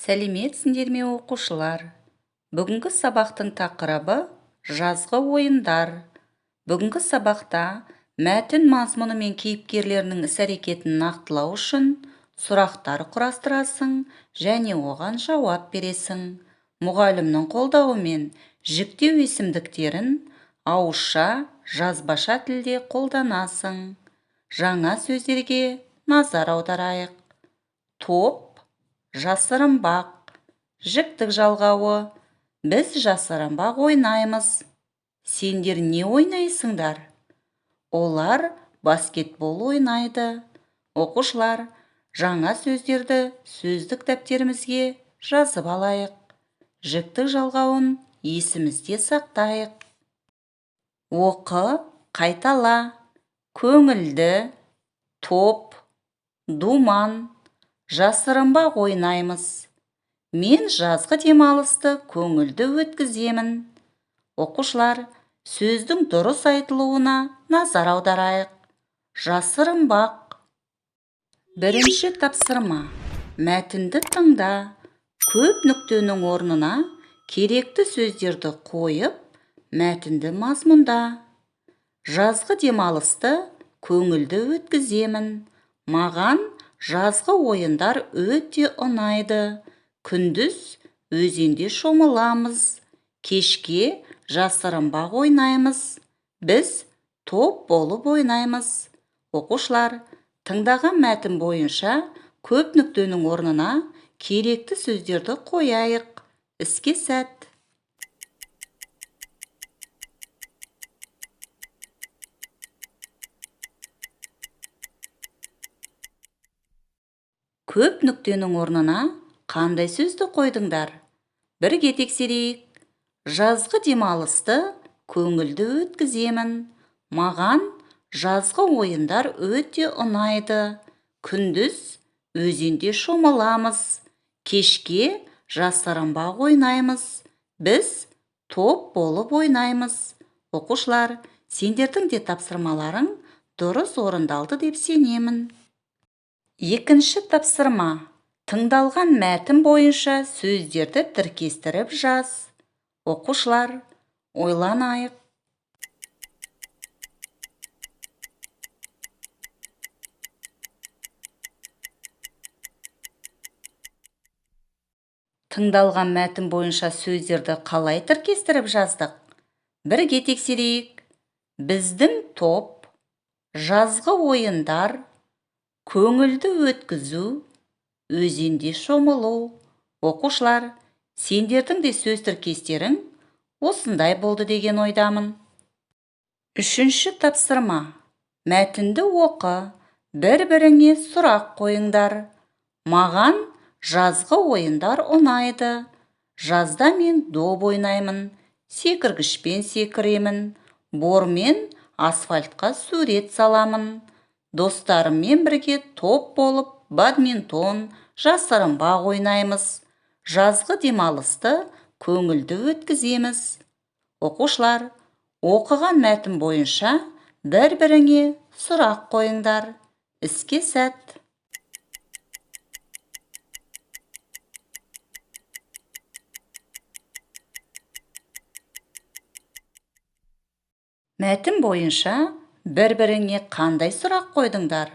Сәлеметсіңдер ме, оқушылар! Бүгінгі сабақтың тақырыбы – жазғы ойындар. Бүгінгі сабақта мәтін мазмұны мен кейіпкерлерінің іс-әрекетін нақтылау үшін сұрақтар құрастырасың және оған жауап бересің. Мұғалімнің қолдауымен жіктеу есімдіктерін ауызша, жазбаша тілде қолданасың. Жаңа сөздерге назар аударайық. Топ, жасырынбақ, жіктік жалғауы. Біз жасырынбақ ойнаймыз. Сендер не ойнайсыңдар? Олар баскетбол ойнайды. Оқушылар, жаңа сөздерді сөздік дәптерімізге жазып алайық. Жіктік жалғауын есімізде сақтайық. Оқы, қайтала. Көңілді, топ, думан, жасырынбақ ойнаймыз. Мен жазғы демалысты көңілді өткіземін. Оқушылар, сөздің дұрыс айтылуына назар аударайық. Жасырынбақ. Бірінші тапсырма. Мәтінді тыңда. Көп нүктенің орнына керекті сөздерді қойып, мәтінді мазмұнда. Жазғы демалысты көңілді өткіземін. Маған жазғы ойындар өте ұнайды. Күндіз өзенде шомыламыз, кешке жасырынбақ ойнаймыз. Біз топ болып ойнаймыз. Оқушылар, тыңдаған мәтін бойынша көп нүктенің орнына керекті сөздерді қояйық. Іске сәт! Көп нүктенің орнына қандай сөзді қойдыңдар? Бірге тексерейік. Жазғы демалысты көңілді өткіземін. Маған жазғы ойындар өте ұнайды. Күндіз өзенде шомыламыз, кешке жасырынбақ ойнаймыз. Біз топ болып ойнаймыз. Оқушылар, сендердің де тапсырмаларың дұрыс орындалды деп сенемін. Екінші тапсырма. Тыңдалған мәтін бойынша сөздерді тіркестіріп жаз. Оқушылар, ойланайық. Тыңдалған мәтін бойынша сөздерді қалай тіркестіріп жаздық? Бірге тексерейік. Біздің топ, жазғы ойындар, көңілді өткізу, өзенде шомылу. Оқушылар, сендердің де сөз тіркестерің осындай болды деген ойдамын. Үшінші тапсырма. Мәтінді оқы, бір-біріңе сұрақ қойыңдар. Маған жазғы ойындар ұнайды. Жазда мен доп ойнаймын, секіргішпен секіремін, бормен асфальтқа сурет саламын. Достарыммен бірге топ болып бадминтон, жасырынбақ ойнаймыз. Жазғы демалысты көңілді өткіземіз. Оқушылар, оқыған мәтін бойынша бір-біріңе сұрақ қойыңдар. Іске сәт! Мәтін бойынша бір-біріңе қандай сұрақ қойдыңдар?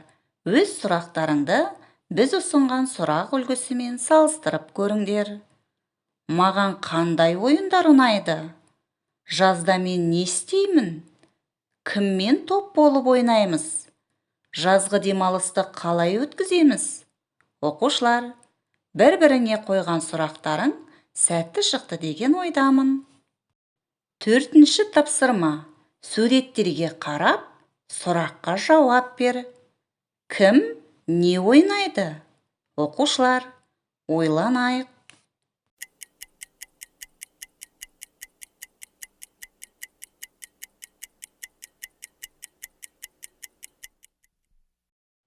Өз сұрақтарыңды біз ұсынған сұрақ үлгісімен салыстырып көріңдер. Маған қандай ойындар ұнайды? Жазда мен не істеймін? Кіммен топ болып ойнаймыз? Жазғы демалысты қалай өткіземіз? Оқушылар, бір-біріңе қойған сұрақтарың сәтті шықты деген ойдамын. Төртінші тапсырма. Суреттерге қарап, сұраққа жауап бер. Кім не ойнайды? Оқушылар, ойланайық.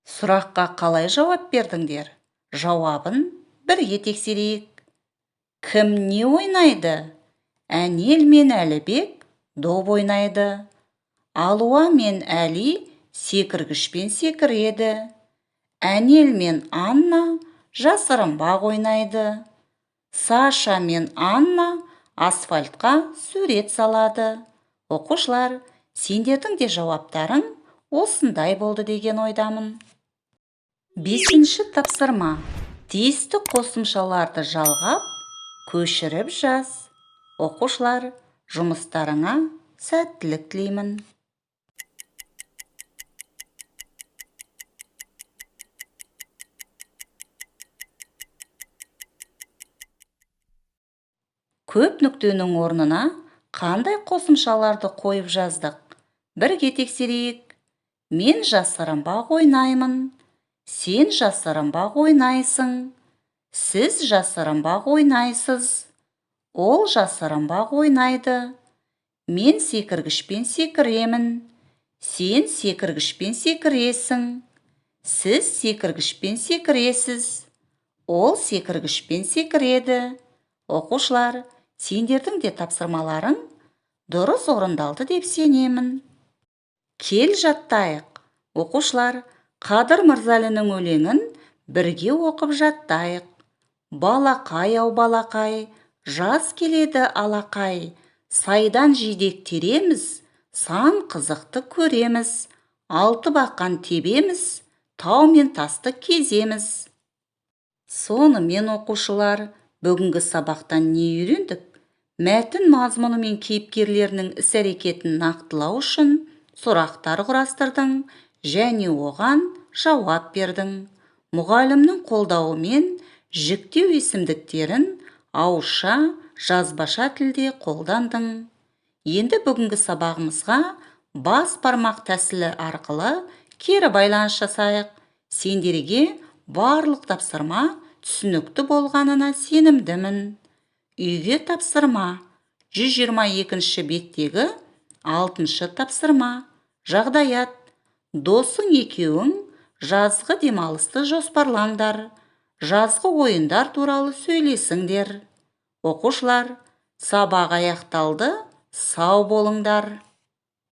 Сұраққа қалай жауап бердіңдер? Жауабын бірге тексерейік. Кім не ойнайды? Әнел мен Әлібек доп ойнайды. Алуа мен Әли секіргішпен секіреді. Әнел мен Анна жасырынбақ ойнайды. Саша мен Анна асфальтқа сурет салады. Оқушылар, сендердің де жауаптарың осындай болды деген ойдамын. Бесінші тапсырма. Тиісті қосымшаларды жалғап, көшіріп жаз. Оқушылар, жұмыстарыңа сәттілік тілеймін. Көп нүктенің орнына қандай қосымшаларды қойып жаздық? Бірге тексерейік. Мен жасырынбақ ойнаймын. Сен жасырынбақ ойнайсың. Сіз жасырынбақ ойнайсыз. Ол жасырынбақ ойнайды. Мен секіргішпен секіремін. Сен секіргішпен секіресің. Сіз секіргішпен секіресіз. Ол секіргішпен секіреді. Оқушылар, сендердің де тапсырмаларың дұрыс орындалды деп сенемін. Кел жаттайық. Оқушылар, Қадыр Мырзалиннің өлеңін бірге оқып жаттайық. Балақай ау балақай, жаз келеді алақай, сайдан жидек тереміз, сан қызықты көреміз, алты бақан тебеміз, тау мен тасты кеземіз. Сонымен, оқушылар, бүгінгі сабақтан не үйрендік? Мәтін мазмұны мен кейіпкерлерінің іс-әрекетін нақтылау үшін сұрақтар құрастырдың және оған жауап бердің. Мұғалімнің қолдауымен жіктеу есімдіктерін ауызша, жазбаша тілде қолдандың. Енді бүгінгі сабағымызға бас бармақ тәсілі арқылы кері байланыс жасайық. Сендерге барлық тапсырма түсінікті болғанына сенімдімін. Үйге тапсырма. 122 беттегі 6 тапсырма. Жағдаят. Досың екеуің жазғы демалысты жоспарлаңдар. Жазғы ойындар туралы сөйлесіңдер. Оқушылар, сабақ аяқталды. Сау болыңдар.